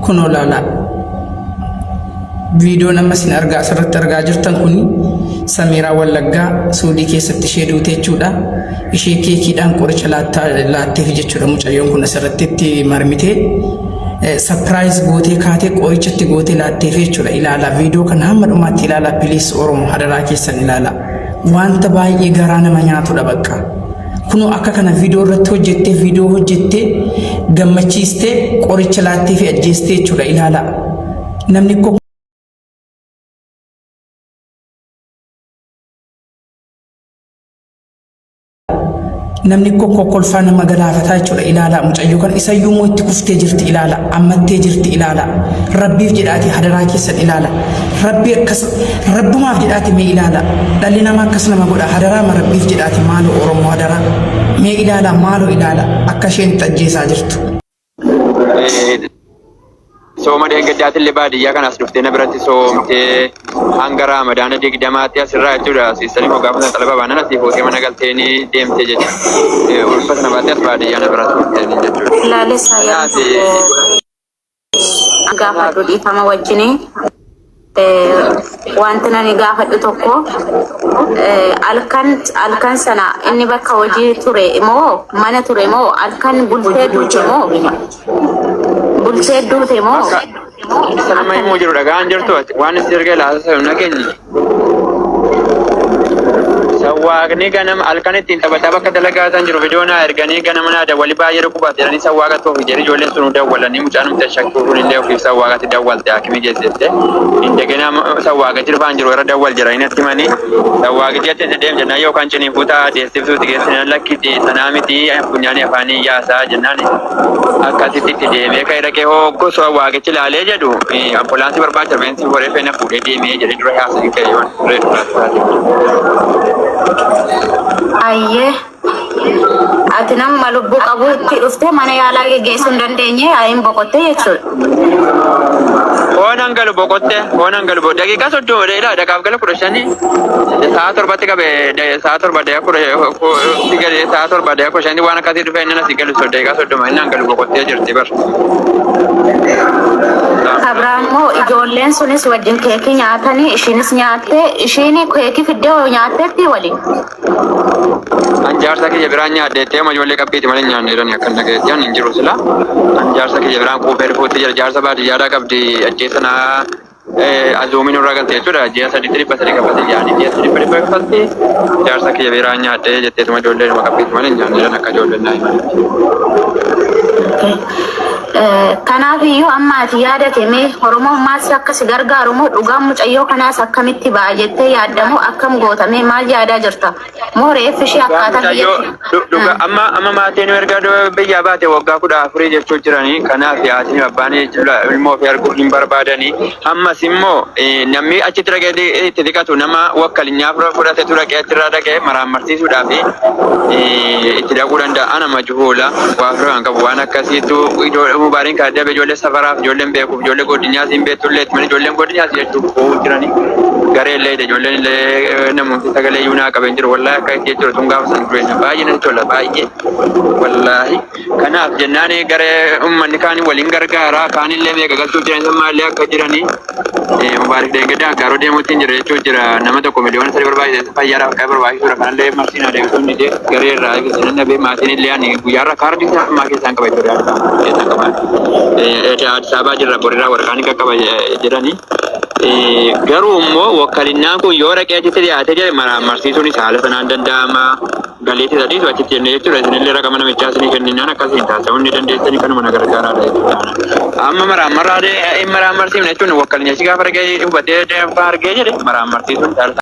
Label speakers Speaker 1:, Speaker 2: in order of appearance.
Speaker 1: Kunoo laalaa. Viidiyoon amma isin argaa asirratti argaa jirtan kun Samiiraa Wallaggaa Suudii keessatti ishee duute jechuudha. Ishee keekiidhaan qoricha laatteef jechuudha mucayyoon kun asirratti itti marmitee sapiraayiz gootee kaatee qoricha itti gootee laatteef jechuudha. Ilaalaa viidiyoo kana hamma dhumaatti ilaalaa piliis Oromoo hadaraa keessan ilaalaa. Wanta baay'ee garaa nama nyaatudha bakka. Kunoo akka kana viidiyoo irratti hojjettee viidiyoo hojjettee gammachiistee qoricha laattee fi ajjeestee jechuudha ilaalaa. Namni koo namni koo kokkolfaa nama galaafataa jechuudha ilaalaa mucayyoo kan isayyuu immoo itti kuftee jirti ilaala ammattee jirti ilaala rabbiif jedhaati hadaraa keessan ilaala rabbi akkas rabbumaaf jedhaati mee ilaala dhalli namaa akkas nama godha hadaraama rabbiif jedhaati maaloo oromoo hadaraa mee ilaala maaloo ilaala akka isheen itti ajjeesaa jirtu.
Speaker 2: Sooma dheengaddaatillee baadiyyaa kanas dhuftee na biratti soomtee hanga raamadaana 20tti asirraa jechuudha. Siistanii koo gaafa sana xalaba baanaan asii fuutee mana galteeni deemtee jechuudha. Ulfa sana baattee as baadiyyaa na bira turteeni jechuudha.
Speaker 3: Laalessaa yeroo
Speaker 2: Kanaaf
Speaker 3: tokko gaafadhu dhiifama wajjini. Wanti nani gaafadhu tokko halkan halkan sana inni bakka hojii ture moo mana ture moo halkan bultee duute moo bultee duute moo
Speaker 2: Bakka isa nama himuu jiru dhagaan jirtu ati waan itti erga laasa hin dhageenye. Sawwaaqni ganama halkan ittiin taphataa bakka dalagaa isaan jiru viidiyoo naa erganii ganama naa dawwali baay'ee dhukkubaate jedhanii sawwaaqatti ofii jedhi ijoolleen sunuu dawwalanii mucaan numti shakkuu kun illee ofiif sawwaaqatti dawwalte haakimii geessiste. Indegenaa sawwaaqa jirbaan jiru irra dawwal jedhanii natti himanii sawwaaqichi achi itti deem jennaan yookaan ciniinfuu ta'a deessiftuuti geessinaan lakkiiti sanaa miti funyaanii afaanii yaasaa jennaan akkasitti itti deemee ka'ee dhaqee hoo sawwaaqichi ilaalee jedhu ambulaansii barbaacha rifeensi horee feena fuudhee deemee jedhee dura haasa'in ka'e yoon turee duraatti taatee.
Speaker 3: Ayyee. Ati namuma lubbuu qabutti dhuftee mana yaalaa geggeessuu hin dandeenye ayin boqotte jechuudha.
Speaker 2: Hoonan galu boqotte hoonan galu boqotte daqiiqaa 30 dheeraa dhaqaaf gala 15 sa'a 7tti qabe sa'a 7 daqiiqaa kudha galee sa'a 7 daqiiqaa 15 waan akkasii dhufee inni asii galu daqiiqaa 30 inni galu boqottee jirti bar.
Speaker 3: Kabraa immoo ijoolleen sunis wajjin keekii nyaatanii ishiinis nyaattee ishiin keekii fiddee nyaatteetti waliin.
Speaker 2: An jaarsa kiyya biraan nyaadhe jettee amma ijoollee qabbiiti malee hin nyaanne jedhani akkan dhagayetti an hin jiru sila. An jaarsa kiyya biraan quufee dhufuutti jira jaarsa baadiyyaadhaa qabdi ajjeessa naa azuumii nurraa galte jechuudha. Ji'a sadiitti 300 kaffalti jaanii ji'a sadi dhibba dhibba kaffalti jaarsa kiyya biraan nyaadhe jetteetuma ijoollee numa qabbiiti malee hin nyaanne jedhan akka ijoolleen naa himanitti.
Speaker 3: Kanaaf iyyuu amma ati yaada kee mee Oromoon maal si akka si gargaaru moo dhugaan mucayyoo kanaas akkamitti ba'a jettee yaadda moo akkam goota mee maal yaadaa jirta moo reeffi ishee
Speaker 2: Dhugaa
Speaker 3: akkaataa
Speaker 2: mucayyoo
Speaker 3: biyyatti
Speaker 2: dhugaa amma amma maatiin erga biyyaa baate waggaa 14 jechuu jiranii kanaaf haatiin abbaan jechuudha ilmoo ofii arguu hin barbaadanii ammas immoo namni achitti dhaqee itti dhiqatu nama wakkalinyaa fudhatetu dhaqee achirraa dhaqee maraammarsiisuudhaaf itti dhaquu danda'a. Ana majhuula waa ofirraa hin qabu waan akkasiitu mubaariin kan adda ijoollee safaraaf ijoolleen beekuuf ijoollee godinyaas hin beektullee itti malee ijoolleen godinyaas jechuuf boo'uu jiranii garee illee ijoolleen illee namooti sagalee iyyuu naa qabeen jiru wallaahi akka itti jechuudha tun gaafa san ture baay'ee natti tola baay'ee wallaahi kanaaf jennaan garee uummanni kaan waliin gargaaraa kaanillee meeqa galchuu jiran isa maallee akka jiranii Mubaarik Deengaddaa Aggaaroo deemuutti hin jira jechuu jira. Nama tokko miliyoona 3 barbaachisa. Fayyaadhaaf akka barbaachisuudha. Kanallee marsiin adeemsisuun didee garee irraa eegsise nan dhabee maatiin illee ani guyyaarra kaardii isaa ammaa keessaan qaba jechuudha. Keessaan qaba. Addis Ababaa jirra borirraa waraqaan ni qaqqaba jedhani. Garuu immoo wakkalinnaan kun yoo dhaqee achitti dhiyaatee jedhe marsiisuunis haala sanaan danda'ama. Galeetti sadiitu achitti jenne jechuudha. Isinillee raqama namichaa isinii kenninaan akkasiin taasisuu ni dandeessanii kanuma na gargaaraadha jechuudha. Amma maraammarraa hin maraammarsiifne jechuun wakkalinya gaafa argee hubatee argee jedhe maraammarsiisuun taasisa.